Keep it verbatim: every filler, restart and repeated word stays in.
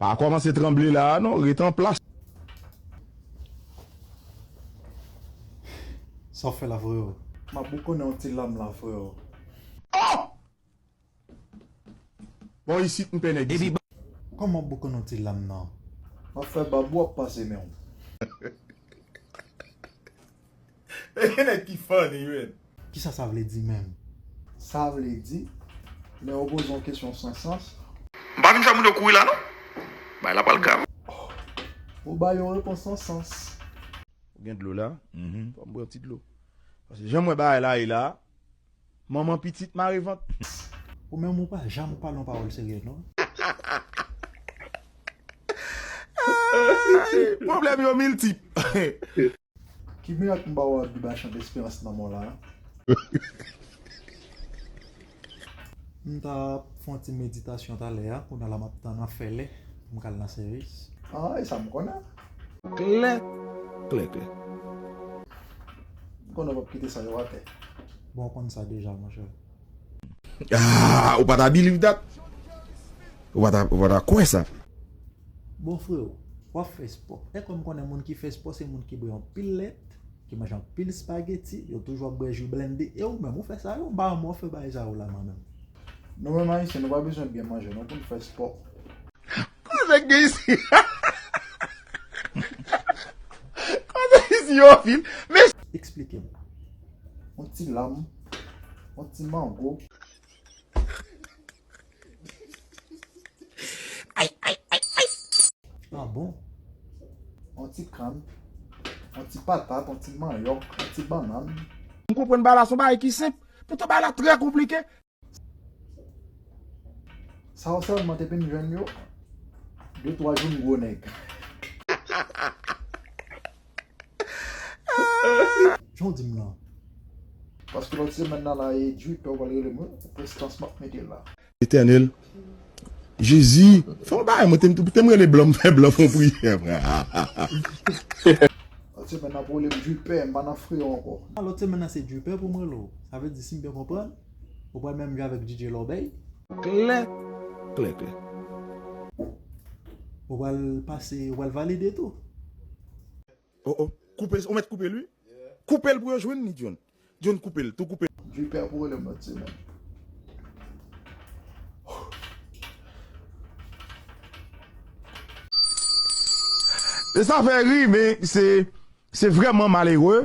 Pa kòmanse tranble la a non, ret an plas. Sa w fè la, freo? M ap boukonnen yon ti lam la, freo. Oh! Bon, isit m pè nèg isit. Kòman w boukonnen yon ti lam nan? M ap fè babou ap pase men w. E gen nèg ki funny, man. Kisa sa vle di menm? Sa vle di, lè yo poze yon kesyon san sans. M pa vin fè moun yo kouri la, non. Bagay la pral grav. Ou ba yo repons san sans. Ou gen dlo la? Mhm. Fò m bwè yon ti dlo. Paske jan m wè bagay la ye la, manman pitit mare vant. Ou menm ou pa janm pale yon pawòl serye, non. Ay, pwoblèm yo miltip. Ki mirak m ba w a Biba chante Esperans nan mò la? M ta fè yon ti meditasyon talè a, kounye a la m ap tann afè lè pou m k al nan sèvis. Ah, e sa m konnen. Klè, klè, klè. M konnen w p ap kite sa yo atè. Bon, w konn sa deja, monchè. Ah, ou pa ta believe that? Ou pa ta, ou pa ta kwè sa? Bon, freo, w ap fè spò. E kòm m konnen moun ki fè spò, se moun ki bwè anpil lèt, ki manje anpil spageti, yo toujou ap bwè ji blende. E ou menm, ou fè sa yo? M pa renmen w fè bagay sa yo la, mwen menm. Nou menm Ayisyen, nou pa bezwen byen manje, non, pou n fè spò. Koze k gen isi? Koze isi yo fil. Men eksplike m. Yon ti lam, yon ti mango. Ay, ay, ay, ay. Ah bon? Yon ti kann, yon ti patat, yon ti manyòk, yon ti bannann. M konprann bagay la se yon bagay ki senp. Poutan bagay la trè konplike. Sa yo sèlman te vin jwenn yo, de twa jèn gwo nèg. Jan w di m lan. Paske lòt semèn nan la, e Dripper ou pral rele mwen, prestans m ap mete la. Etènèl, Jezi, fè yon bagay, mwen te, te m rele blan, m fè blan fè yon priyè, frè. Lòt semèn nan, pou rele m Dripper, m pa nan freyo ankò. Ah, lòt semèn nan, se Dripper pou m rele w. Sa vle di, si m byen konprann, ou pral menm jan avèk D J Lòbèy. Klè, klè, klè. Ou pral pase, ou pral valide tou. Oh, oh. Koupe, ou mèt koupe l, wi. Koupe l pou yo jwenn li, John. John, koupe l, tou koupe l. Dripper pou rele m lòt semèn. E sa fè ri, men se, se vrèman malere.